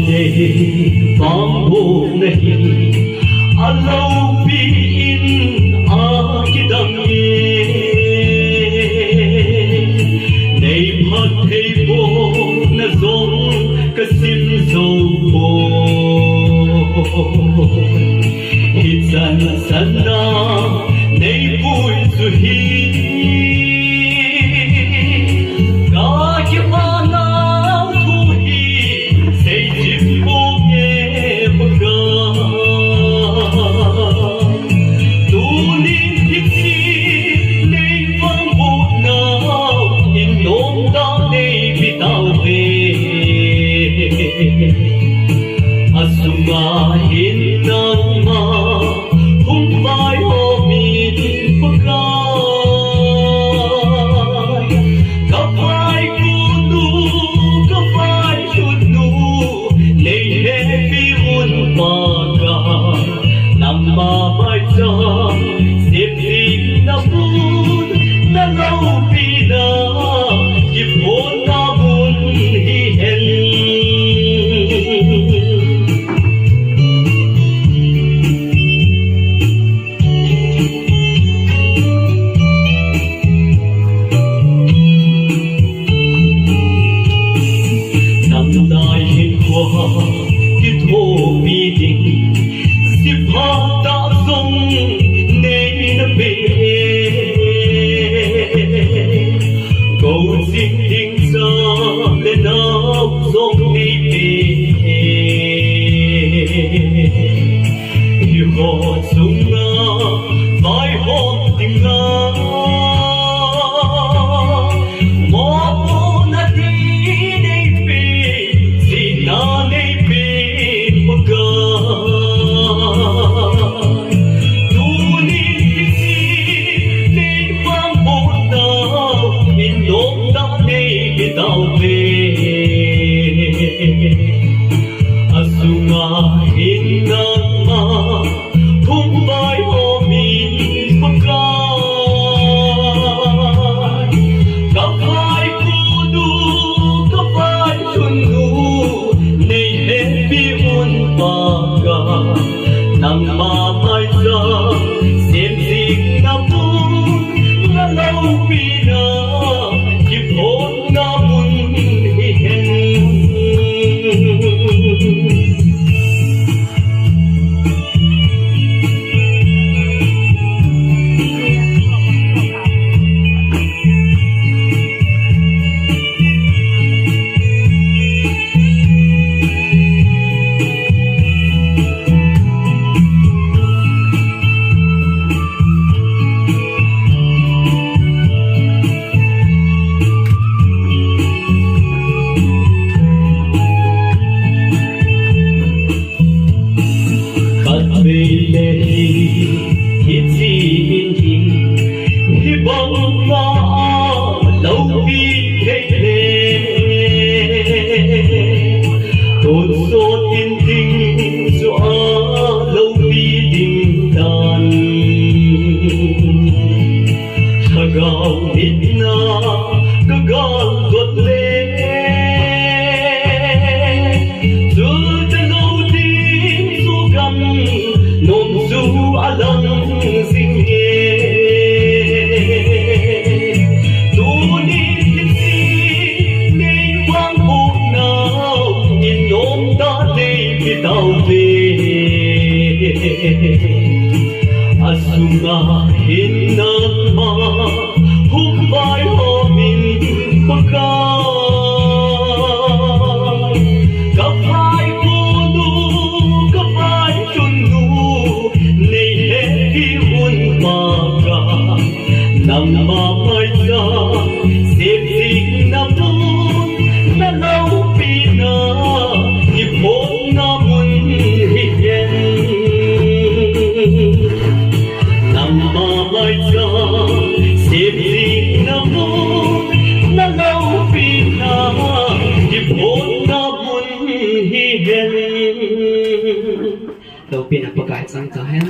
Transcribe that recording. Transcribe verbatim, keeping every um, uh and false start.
Nei pang bou nahi, aloupi in akidang e. Nei phatthei bou na jong kasim jou poi. Hichan chan a nei pui chu hi. Ka kipah nau thu hi sei chim bou nge Pakai. Tunin hiche nei pang bou nau in nomtah nei pe tauve. Asunga hin nangma hung vaihom in Pakai. Ka vaikonu, ka vailhunnu, nei hepeh un Pakai. Nangma maicham sem jing na mun, na loupina kiphonna mun hihen. Nang lai hinkho kithopi ding, sipha tah jong nei na pe. Kou jing ding cha le nao jong nei pe. Hiho chunga vaihom dinga, mopohna ding nei pe, chihna nei pe Pakai. Tunin hiche nei pang bou nau in nomtah nei pe tauve. Asunga hin nangma hung vaihom in Pakai. Ka vaikonu, ka vailhunnu, nei hepeh un Pakai. Nangma maicham sem jing na mun, na loupina kiphonna mun hihen. Khatvei le hi, hiche in hi, hibang a loupi thei le. Tonsot in ding chu aloupi ding tan. Lhagao mitna ka gal got le, chul talou ding chu gam nom chu alang jing e. Tunin hiche nei vang bou nau in nomtah nei pe tauve. Asunga hin nangma hung vaihom in Pakai. Ka vaikonu, ka vailhunnu, nei hepeh un Pakai. Nangma maicham sem jing na mun, na loupina kiphonna mun hihen. Nangma maicham sem jing na mun, na loupina kiphonna mun hihen. Loupina Pakai chang tahen.